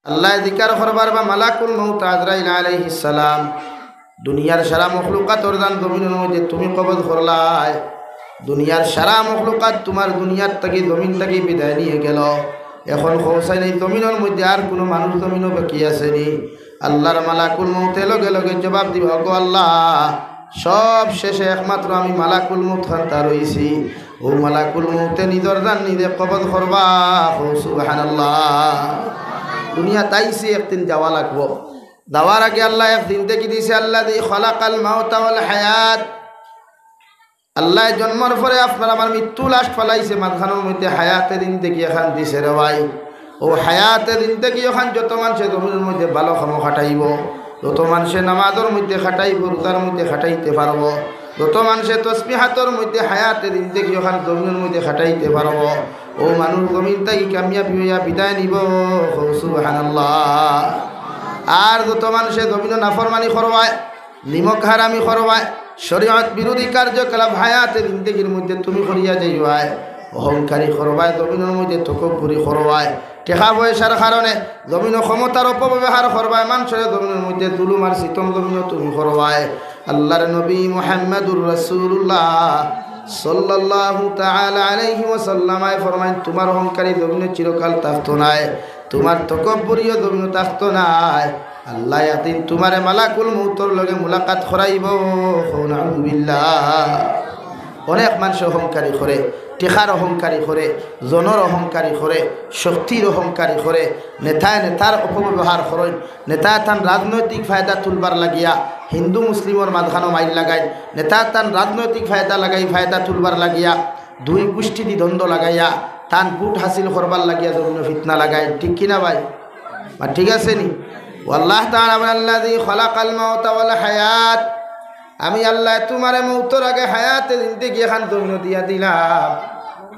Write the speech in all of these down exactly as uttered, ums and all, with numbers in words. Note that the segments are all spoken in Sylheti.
আল্লায় জিকার করবার বা মালাকুল মউত আজরাইল আলাইহিস সালাম, দুনিয়ার সারা মখলুকাতর জান জমিনর মধ্যে তুমি কবজ করলায়, দুনিয়ার সারা মখলুকাত তুমার দুনিয়ার থাকি, জমিন থাকি বিদায় নিয়া গেল। এখন কও চাইন, এই জমিনর মধ্যে আর কুনু মানুষ জমিনো বাকি আছে নি? আল্লার মালাকুল মউতে লগে লগে জবাব দিবা, "ওগো আল্লা, সব শেষে একমাত্র আমি মালাকুল মউত খান্তা রইছি।" অউ মালাকুল মউতে নিজর জান নিজে কবজ করবা। কও সুবহানাল্লাহ। দুনিয়াত আইছি, একদিন যাওয়া লাগবো। যাওয়ার আগে আল্লায় এক জিন্দেগি দিছে, আল্লাযী খালাকাল মাউতা ওয়াল হায়াত। আল্লায় জন্মর পরে আপনার আমার মৃত্যু লাশ ফালাইছে, মাঝখানর মধ্যে হায়াতে জিন্দেগি এখান দিছে রে ভাই। অউ হায়াতে জিন্দেগি অখান যত মানষে জমিনর মধ্যে ভালা কামো খাটাইবো, যত মানষে নামাজর মধ্যে খাটাইবো, রোজার মধ্যে খাটাইতে পারবো, যত মানষে তসবিহাতর মধ্যে হায়াতে জিন্দেগি অখান জমিনর মধ্যে খাটাইতে পারবো, অউ মানুষ জমিন থাকি কামিয়াবি অইয়া বিদায় নিবো। কও সুবহানাল্লাহ। আর যত মানষে জমিনো নাফরমানি করবায়, নিমক হারামি করবায়, শরীয়ত বিরোধী কার্যকলাপ হায়াতে জিন্দেগির মধ্যে তুমি করিয়া যাইবায়, অহংকারী করবায়, জমিনর মধ্যে তকব্বুরি করবায়, টেকা পয়সার কারণে জমিনো ক্ষমতার অপব্যবহার করবায়, মানষরে জমিনর মধ্যে জুলুম আর সিতম জমিনো তুমি করবায়। আল্লার নবী মুহাম্মাদুর রাসূলুল্লাহ সাল্লাল্লাহু তাআলা আলাইহি ওয়াসাল্লামায় ফরমাইন, তুমার অহংকারী জমিনো চিরকাল থাকতো নায়, তুমার তকব্বুরিও জমিনো থাকতো নায়। আল্লায় একদিন তুমারে মালাকুল মউতর লগে মুলাকাত করাইবো। কও নাউজুবিল্লাহ। অনেক মানষে অহংকারী করে, টেকার অহংকারী করে, জনর অহংকারী করে, শক্তির অহংকারী করে, নেতায় নেতার অপব্যবহার করইন, নেতায় তান রাজনৈতিক ফায়দা তুলবার লাগিয়া, হিন্দু মুসলিমর মাঝখানো মাইর লাগাইন, নেতায় তান রাজনৈতিক ফায়দা লাগাই, ফায়দা তুলবার লাগিয়া, দুই গুষ্টিদি দ্বন্দ্ব লাগাইয়া, তান ভুট হাসিল করবার লাগিয়া জমিনো ফিতনা লাগাইন, ঠিক কিনা ভাই? বা ঠিক আছে নি? ও আল্লাহ তাআলা বলেন, "আল্লাযী খালাকাল মাউতা ওয়াল হায়াত।" আমি আল্লায় তুমারে মউতর আগে হায়াতে জিন্দেগি এখান জমিনো দিয়া দিলাম।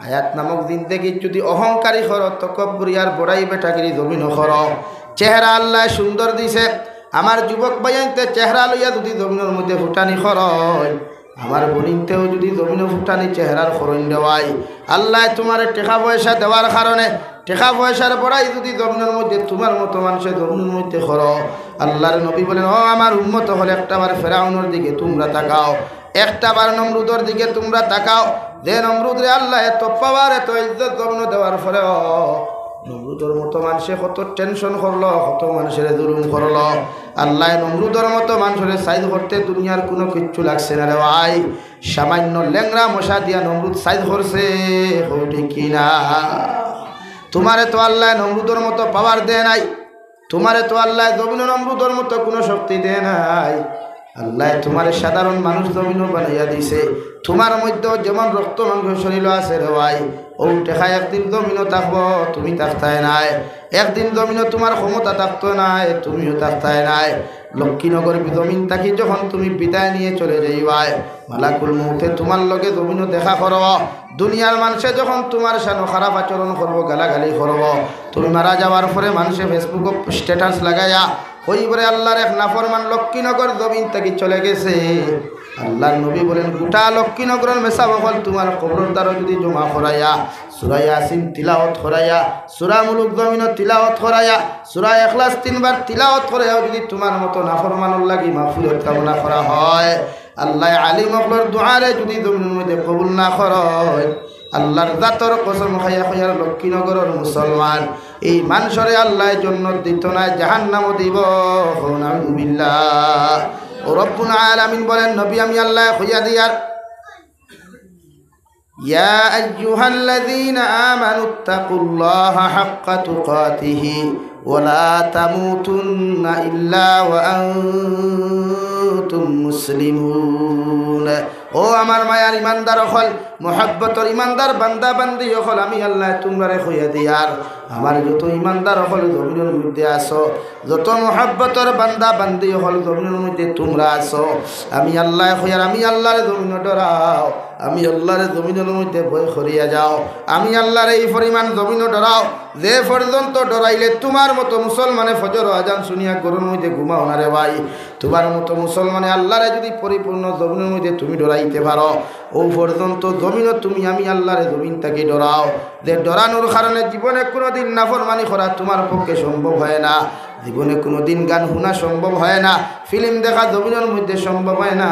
হায়াত নামক জিন্দেগিত যুদি অহংকারী করো, তকব্বুরি আর বড়াই বেটাগিরি জমিনো করো, চেহারা আল্লায় সুন্দর দিছে, আমার যুবক ভাইয়াইন্তে চেহারা লইয়া যুদি জমিনর মধ্যে ফুটানি করইন, আমার বইনিন্তেও যুদি জমিনো ফুটানি চেহারার করইন রে ভাই, আল্লায় তুমারে টেকা পয়সা দেওয়ার কারণে, টেকা পয়সার বড়াই যুদি জমিনর মধ্যে তুমার মতো মানষে জমিনর মধ্যে করো, আল্লার নবী বলেন, "ও আমার উম্মত অকল, একটাবার ফেরাউনর দিকে তুমরা তাকাও, একটাবার নমরুদর দিকে তুমরা তাকাও, যে নমরুদরে আল্লায় এত পাওয়ার, এত ইজ্জত জমিনো দেওয়ার পরেও নমরুদর মতো মানষে কত টেনশন করলো, কত মানষরে জুলুম করলো।" আল্লায় নমরুদর মতো মানষরে সাইজ করতে দুনিয়ার কুনু কিচ্ছু লাগছে না রে ভাই। সামাইন্য লেংড়া মশা দিয়া নমরুদ সাইজ করছে, কও ঠিক কিনা? তুমারে তো আল্লায় নমরুদর মতো পাওয়ার দেয় নাই, তুমারে তো আল্লায় জমিনো নমরুদর মতো কুনু শক্তি দেয় নাই। আল্লায় তুমারে সাধারণ মানুষ জমিনো বানাইয়া দিছে। তুমার মধ্যেও যেমন রক্ত মাংস শরীলো আছে রে ভাই, অউ টেকা একদিন জমিনো থাকবো, তুমি থাকতায় নায়। একদিন জমিনো তুমার ক্ষমতা থাকতো নায়, তুমিও থাকতায় নায়। লক্ষ্মীনগর জমিন থাকি যখন তুমি বিদায় নিয়া চলে যাইবায়, মালাকুল মউতে তুমার লগে জমিনো দেখা করবো। দুনিয়ার মানষে যখন তুমার শানো খারাপ আচরণ করবো, গালাগালি করবো, তুমি মারা যাওয়ার পরে মানষে Facebook-ও status লাগাইয়া কইবো রে, "আল্লার এক নাফরমান লক্ষ্মীনগর জমিন থাকি চলে গেছে।" আল্লার নবী বলেন, গুটা লক্ষ্মীনগরর মেসাব অকল তুমার কবরর দ্বারো যুদি জমা করাইয়া, সূরা ইয়াসিন তিলাওয়াত করাইয়া, সূরা মুলুক জমিনো তিলাওয়াত করাইয়া, সূরা ইখলাস তিনবার তিলাওয়াত করাইয়াও যুদি তুমার মতো নাফরমানর লাগি মাগফিরাত কামনা করা হয়, আল্লায় আলিম অকলর দোয়ারে যুদি জমিনর মধ্যে কবুল না করইন, আল্লার জাতর কসম খাইয়া কইয়ার, লক্ষ্মীনগরর মুসলমান, এই মানষরে আল্লায় জন্নত দিতো নায়, জাহান্নামো দিবো। কও নাউজুবিল্লাহ। অউ রব্বুল আলামিন বলেন, নবী, আমি আল্লায় কইয়া দিয়ার, يا أيها الذين آمنوا اتقوا الله حق تقاته ولا تموتن إلا وأنتم مسلمون। ও আমার মায়ার ইমানদার অকল, মহব্বতর ইমানদার বান্দা বান্দি অকল, আমি আল্লায় তুমরারে কইয়া দিয়ার, আমার যত ইমানদার অকল জমিনর মধ্যে আছো, যত মহব্বতর বান্দা বান্দি অকল জমিনর মধ্যে তুমরা আছো, আমি আল্লায় কইয়ার, আমি আল্লারে জমিনো ডরাও, আমি আল্লারে জমিনর মধ্যে ভয় করিয়া যাও, আমি আল্লারে এই পরিমাণ জমিনো ডরাও, যে পর্যন্ত ডরাইলে তুমার মতো মুসলমানে ফজর আজান শুনিয়া ঘরর মধ্যে ঘুমাও না রে ভাই, তুমার মতো মুসলমানে আল্লারে যদি পরিপূর্ণ জমিনর মধ্যে তুমি ডরাইতে পারো, অউ পর্যন্ত জমিনো তুমি আমি আল্লারে জমিন থাকি ডরাও। যে ডরানোর কারণে জীবনে কুনুদিন নাফরমানি করা তুমার পক্ষে সম্ভব হয় না, জীবনে কুনুদিন গান হুনা সম্ভব হয় না, ফিল্ম দেখা জমিনর মধ্যে সম্ভব হয় না।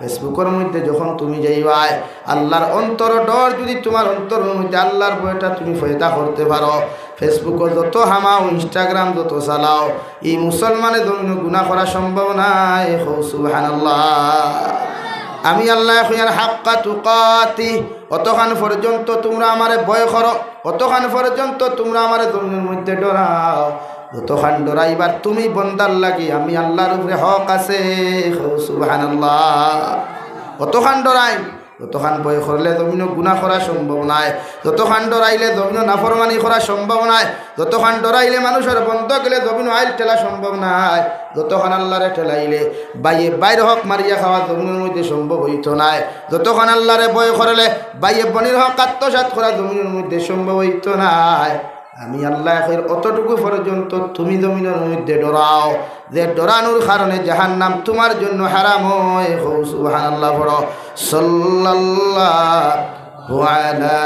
Facebook-অর মধ্যে যখন তুমি যাইবায়, আল্লার অন্তরর ডর যদি তুমার অন্তরর মধ্যে আল্লার ভয়টা তুমি পয়দা করতে পারো, Facebook-ও যত হামাও, Instagram যত চালাও, ই মুসলমানে জমিনো গুনা করা সম্ভব নায়। কও সুবহানাল্লাহ। আমি আল্লায় কইয়ার হাক্কা তুকাতি, অতখান পর্যন্ত তুমরা আমারে ভয় করো, অতখান পর্যন্ত তুমরা আমারে জমিনর মধ্যে ডরাও, যতখান ডরাইবার তুমি বন্দার লাগি আমি আল্লার উপরে হক আছে। কও সুবহানাল্লাহ। অতখান ডরাইন, যতখান ভয় করলে জমিনো গুনা করা সম্ভব নায়, যতখান ডরাইলে জমিনো নাফরমানি করা সম্ভব নায়, যতখান ডরাইলে মানুষর বন্ধ গেলে জমিনো আইল ঠেলা সম্ভব নায়, যতখান আল্লারে ঠেলাইলে ভাইয়ে ভাইর হক মারিয়া খাওয়া জমিনর মধ্যে সম্ভব অইতো নায়, যতখান আল্লারে ভয় করলে ভাইয়ে বইনর হক আত্মসাৎ করা জমিনর মধ্যে সম্ভব অইতো নায়। আমি আল্লায় কইর অতটুকু পর্যন্ত তুমি জমিনর মধ্যে ডরাও, যে ডরানোর কারণে জাহান্নাম তুমার জন্য হারাম হয়। কও সুবহানাল্লাহ পড়ো। সাল্লাল্লাহু আলা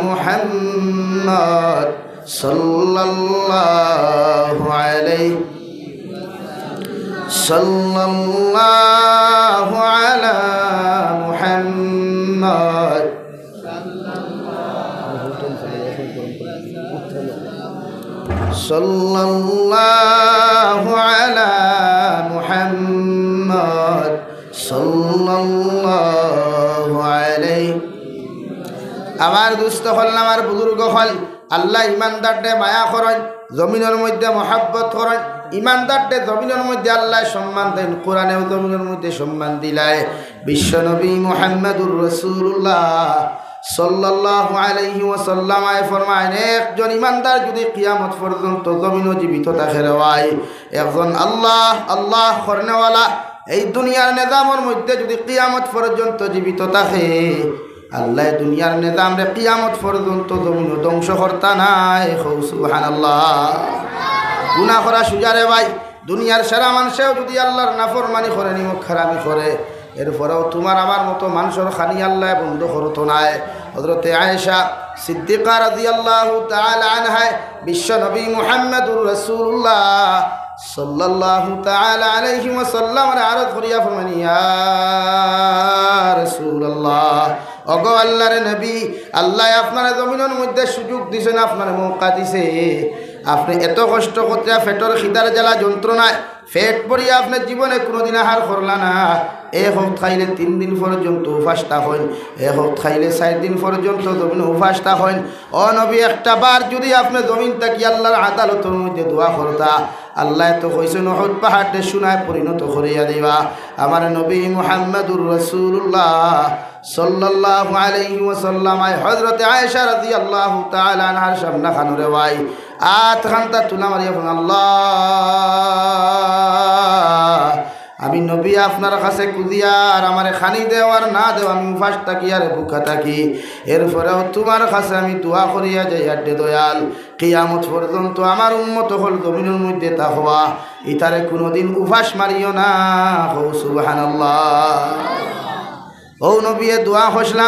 মুহাম্মদ, সাল্লাল্লাহু আলাইহি, সাল্লাল্লাহু আলা মুহাম্মদ। সাল্লাল্লাহু আলা মুহাম্মদ, সাল্লাল্লাহু আলাইহি। আমার দোস্ত অকল, আমার বুজুর্গ অকল, আল্লায় ইমানদাররে মায়া করইন, জমিনর মধ্যে মহব্বত করইন, ইমানদাররে জমিনর মধ্যে আল্লায় সম্মান দেইন, কোরআনেও জমিনর মধ্যে সম্মান দিলায়। বিশ্বনবী মুহাম্মাদুর রাসূলুল্লাহ সাল্লাল্লাহু আলাইহি ওয়াসাল্লাম আয় ফরমাইন, একজন ইমানদার যদি কিয়ামত পর্যন্ত জমিনো জীবিত থাকে রে ভাই, একজন আল্লাহ আল্লাহ করনেওয়ালা এই দুনিয়ার নিজামর মধ্যে যদি কিয়ামত পর্যন্ত জীবিত থাকে, আল্লায় দুনিয়ার নিজামরে কিয়ামত পর্যন্ত জমিনো ধ্বংস করতা নায়। কও সুবহানাল্লাহ। গুনা করা সুজা রে ভাই, দুনিয়ার সারা মানষেও যদি আল্লার নাফরমানি করে, নিমক হারামি করে, এরপরেও তুমার আমার মতো মানষর খানি আল্লায় বন্ধ করতো নায়। হযরতে আয়েশা সিদ্দিকা রাদিয়াল্লাহু তাআলা আনহায় বিশ্বনবী মুহাম্মাদুর রাসূলুল্লাহ সাল্লাল্লাহু তাআলা আলাইহি ওয়াসাল্লামরে আরজ করিয়া ফরমাইন, ইয়া রাসূলুল্লাহ, ওগো আল্লার নবী, আল্লায় আপনারে জমিনর মধ্যে সুযোগ দিছইন, আপনারে মৌকা দিছে, আপনে এত কষ্ট করিয়া পেটর খিদার জ্বালা যন্ত্রণায় পেট ভরিয়া আপনে জীবনে কুনুদিন আহার করলা না, এক হক্ত খাইলে তিন দিন পর্যন্ত উপাস থাকইন, এক হক্ত খাইলে চাইর দিন পর্যন্ত জমিনো উপাস থাকইন। ও নবী, একটা বার যদি আপনে জমিন থাকি আল্লার আদালতর মধ্যে দোয়া করতা, আল্লায় তো কইছইন উহুদ পাহাড়রে সোনায় পরিণত করিয়া দিবা। আমার নবী মুহাম্মাদুর রাসূলুল্লাহ সাল্লাল্লাহু আলাইহি ওয়াসাল্লাম আয় হযরতে আয়েশা রাদিয়াল্লাহু তাআলা আনহার সামনাখানো রে ভাই, আত খান্তা তুলা মারিয়া ফরমাইন, আল্লাহ, আমি নবী আপনার কাছে খুজিয়ার, আমারে খানি দেও আর না দেও, আমি উপাস থাকি আর ভুকা থাকি, এরপরেও তুমার কাছে আমি দোয়া করিয়া যাইয়ার রে দয়াল, কিয়ামত পর্যন্ত আমার উম্মত অকল জমিনর মধ্যে থাকবা, ইতারে কুনুদিন উপাস মারিও না। কও সুবহানাল্লাহ। অউ নবিয়ে দোয়া করছলা,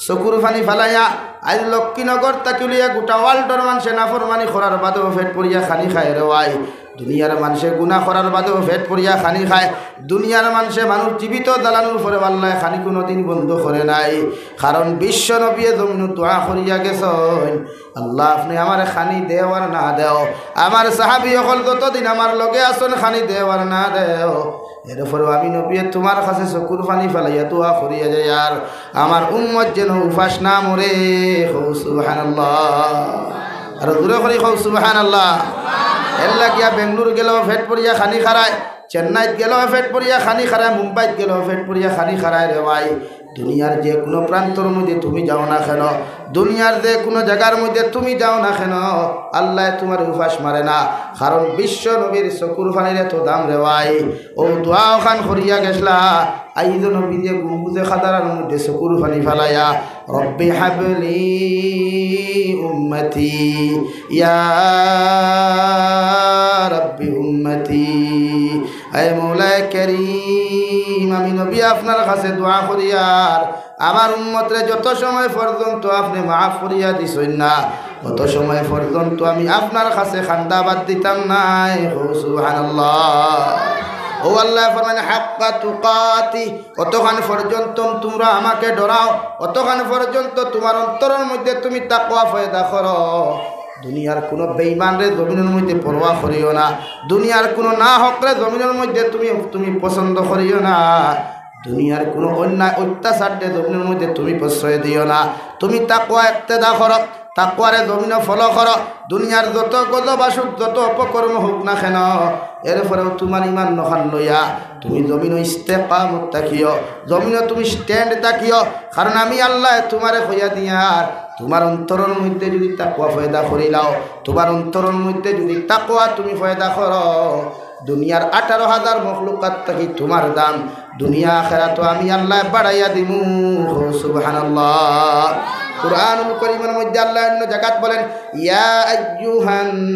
চকুর পানি ফালাইয়া, আইজ লক্ষ্মীনগর থাকি লইয়া গোটা ওয়ার্ল্ডর মানষে নাফরমানি করার বাদেও পেট ভরিয়া খানি খায় রে ভাই। দুনিয়ার মানষে গুনা করার বাদেও পেট ভরিয়া খানি খায়। দুনিয়ার মানষে মানুষ জীবিত জ্বালানোর পরেও আল্লায় খানি কুনুদিন বন্ধ করে নাই। কারণ বিশ্ব নবিয়ে জমিনো দোয়া করিয়া গেছইন, আল্লাহ, আপনে আমারে খানি দেও আর না দেও, আমার সাহাবি অকল যতদিন আমার লগে আছইন, খানি দেও আর না দেও, এরপরেও আমি নবিয়ে তুমার কাছে চকুর পানি ফালাইয়া দোয়া করিয়া যাইয়ার, আমার উম্মত যেন উপাস না মরে। কও সুবহানাল্লাহ। আরো জোরে করি কও সুবহানাল্লাহ। এরলাগিয়া বেঙ্গালুরু গেলেও পেট ভরিয়া খানি খারায়, চেন্নাইত গেলেও পেট ভরিয়া খানি খারায়, মুম্বাইত গেলেও পেট ভরিয়া খানি খারায় রে ভাই। দুনিয়ার যে কুনু প্রান্তর মধ্যে তুমি যাও না কেন, দুনিয়ার যে কুনু জাগার মধ্যে তুমি যাও না কেন, আল্লায় তুমারে উপাস মারে না। কারণ বিশ্ব নবীর চকুর পানির এত দাম রে ভাই। অউ দোয়া অখান করিয়া গেছলা, আইজ নবীয়ে গুম্বুজে খাদারার মধ্যে চকুর পানি ফালাইয়া, "রব্বি হাবলি উম্মতি, ইয়া রব্বি উম্মতি।" আয় মৌলায় করিম, আমি নবী আপনার কাছে দোয়া করিয়ার, আমার উম্মতরে যত সময় পর্যন্ত আপনে মাফ করিয়া দিছইন না, অত সময় পর্যন্ত আমি আপনার কাছে কান্দা বাদ দিতাম নায়। কও সুবহানাল্লাহ। অউ আল্লায় ফরমাইন, "হাক্কা তুকাতি", অতখান পর্যন্ত তুমরা আমাকে ডরাও, অতখান পর্যন্ত তুমার অন্তরর মধ্যে তুমি তাকওয়া পয়দা করো। দুনিয়ার কুনু বেইমানরে জমিনর মধ্যে পরোয়া করিও না, দুনিয়ার কুনু নাহকরে জমিনর মধ্যে তুমি, তুমি পছন্দ করিও না। দুনিয়ার কুনু অন্যায় অত্যাচাররে জমিনর মধ্যে তুমি প্রশ্রয় দিও না। তুমি তাকওয়া ইক্তেদা করো, তাকওয়ারে জমিনো follow করো। দুনিয়ার যত গজব আসুক, যত অপকর্ম হোক না কেন, এরপরেও তুমার ইমান নখান লইয়া তুমি জমিনো ইস্তেকামত থাকিও, জমিনো তুমি stand থাকিও। কারণ আমি আল্লায় তুমারে কইয়া দিয়ার, তুমার অন্তরর মধ্যে যুদি তাকওয়া পয়দা করিলাও, তুমার অন্তরর মধ্যে যুদি তাকওয়া তুমি পয়দা করো, দুনিয়ার আঠারো হাজার মখলুকাত থাকি তুমার দাম দুনিয়া আখেরাতো আমি আল্লায় বাড়াইয়া দিমু। কও সুবহানাল্লাহ। কুরআনুল করিমর মধ্যে আল্লায় অন্য জাগাত বলেন, "ইয়া আইয়ুহান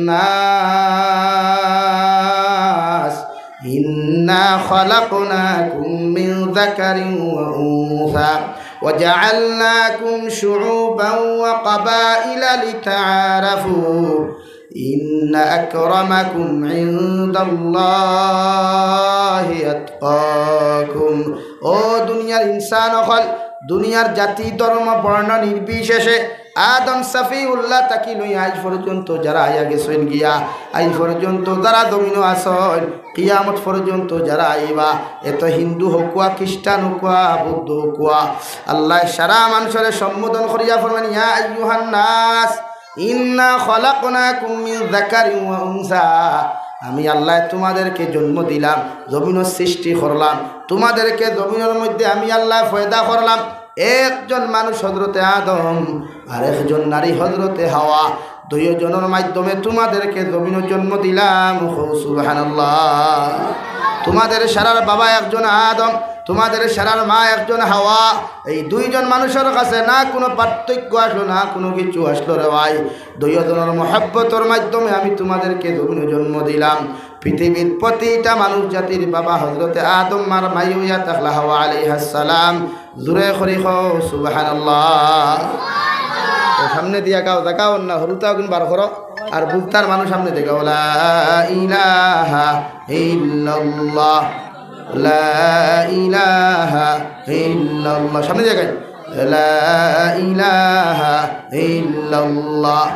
নাস, ইন্না খালাকনাকুম মিন যাকারিন ওয়া উনসা, ওয়া জাআলনাকুম শুউবান ওয়া কাবাইলা লিতাআরাফু।" ইন্না আকরামাকুম ইনদাল্লাহি আতকাকুম। ও দুনিয়ার ইনসান অকল, দুনিয়ার জাতি, ধর্ম, বর্ণ নির্বিশেষে আদম সফিউল্লাহ থাকি লইয়া আইজ পর্যন্ত যারা আইয়া গেছইন গিয়া, আইজ পর্যন্ত যারা জমিনো আছইন, কিয়ামত পর্যন্ত যারা আইবা, এত হিন্দু হউক্কা, খ্রিস্টান হউক্কা, বৌদ্ধ হউক্কা, আল্লায় সারা মানষরে সম্বোধন করিয়া ফরমাইন, "ইয়া আইয়ুহান নাস, ইন্না খালাকনাকুম মিন যাকারিন ওয়া উনসা।" আমি আল্লায় তুমাদেরকে জন্ম দিলাম, জমিনো সৃষ্টি করলাম, তুমাদেরকে জমিনর মধ্যে আমি আল্লায় পয়দা করলাম। একজন মানুষ হযরতে আদম, আর একজন নারী হযরতে হাওয়া। দুইও জনর মাধ্যমে তুমাদেরকে জমিনো জন্ম দিলাম। কও সুবহানাল্লাহ। তুমাদের সারার বাবা একজন আদম, তুমাদের সারার মা একজন হাওয়া। এই দুইজন মানুষর কাছে না কুনু পার্থক্য আসলো, না কুনু কিছু আসলো রে ভাই। দুইও জনর মহব্বতর মাধ্যমে আমি তুমাদেরকে জমিনো জন্ম দিলাম। পৃথিবীর প্রতিটা মানুষ জাতির বাবা হযরতে আদম, মার মাই অইয়া থাকলা হাওয়া আলাইহাস সালাম। জুরে করি কও সুবহানাল্লাহ। তো সামনে দিয়া গাও, জাগা অর না, হুরুতা গুন বার করো। আর বুঝতার মানুষ সামনে দিয়া গাও, লা ইলাহা ইল্লাল্লাহ, লা ইলাহা ইল্লাল্লাহ। সামনে দিয়া গাই, লা ইলাহা ইল্লাল্লাহ।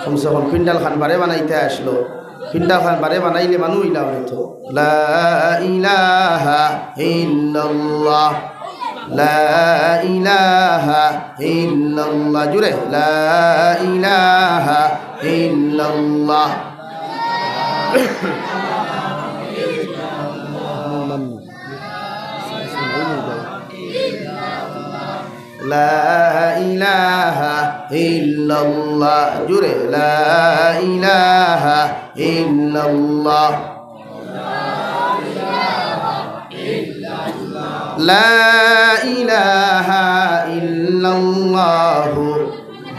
কমসে কম পিন্ডাল খান বারে বানাইতে আসলো। পিন্ডাল খান বারে বানাইলে মানু অইলা অইতো। লা ইলাহা ইল্লাল্লাহ, লা ইলাহা ইল্লাল্লাহ। জুরে, লা ইলাহা ইল্লাল্লাহ। লা ইলাহা ইল্লাল্লাহ। জুরে, লা ইলাহা ইল্লাল্লাহ। লা ইলাহা ইল্লাল্লাহু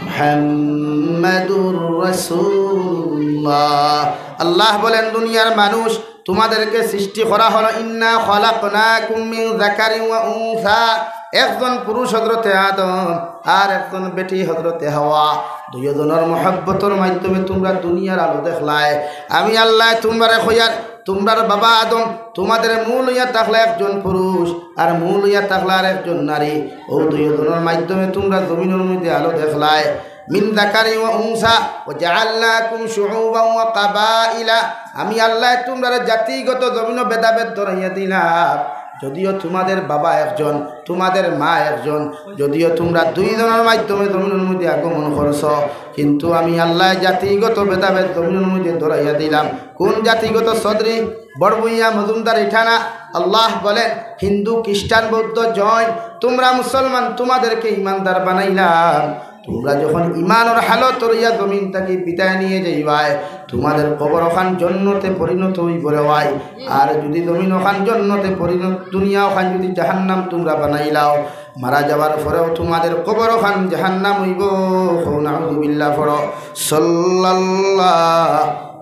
মুহাম্মাদুর রাসূলুল্লাহ। আল্লাহ বলেন, দুনিয়ার মানুষ, তুমাদেরকে সৃষ্টি করা হলো, ইন্না খালাকনাকুম মিন যাকারিন ওয়া উনসা, একজন পুরুষ হযরতে আদম আর একজন বেটি হযরতে হাওয়া। দুইও জনর মহব্বতর মাধ্যমে তুমরা দুনিয়ার আলো দেখলায়। আমি আল্লায় তুমরারে কইয়ার, তুমরার বাবা আদম, তুমাদের মূল অইয়া থাকলা একজন পুরুষ আর মূল অইয়া থাকলা আর একজন নারী। অউ দুইও জনর মাধ্যমে তুমরা জমিনর মধ্যে আলো দেখলায়। মিন যাকারিন ওয়া উনসা ওয়া জাআলনাকুম শুউবান ওয়া কাবাইলা। আমি আল্লায় তুমরারে জাতিগত জমিনো ভেদাভেদ ধরাইয়া দিলাম। যদিও তুমাদের বাবা একজন, তুমাদের মা একজন, যদিও তুমরা দুইজনর মাধ্যমে জমিনর মধ্যে আগমন করছো, কিন্তু আমি আল্লায় জাতিগত ভেদাভেদ জমিনর মধ্যে ধরাইয়া দিলাম। কোন জাতিগত? সদরি বড় ভূঁইয়া মজুমদার ইটানা। আল্লাহ বলেন, হিন্দু, খ্রিস্টান, বৌদ্ধ, জৈন, তোমরা মুসলমান, তোমাদেরকে ইমানদার বানাইলাম। তোমরা যখন ইমানর হালত অইয়া জমিন থাকি বিদায় নিয়া যাইবায়, তোমাদের কবর অখান জন্নতে পরিণত অইবো রে ভাই। আর যুদি জমিন অখান জন্নতে পরিণত, দুনিয়া অখান যুদি জাহান্নাম তোমরা বানাইলাও, মারা যাওয়ার পরেও তোমাদের কবর অখান জাহান্নাম অইবো। কও নাউজুবিল্লাহ পড়ো। সাল্লাল্লাহু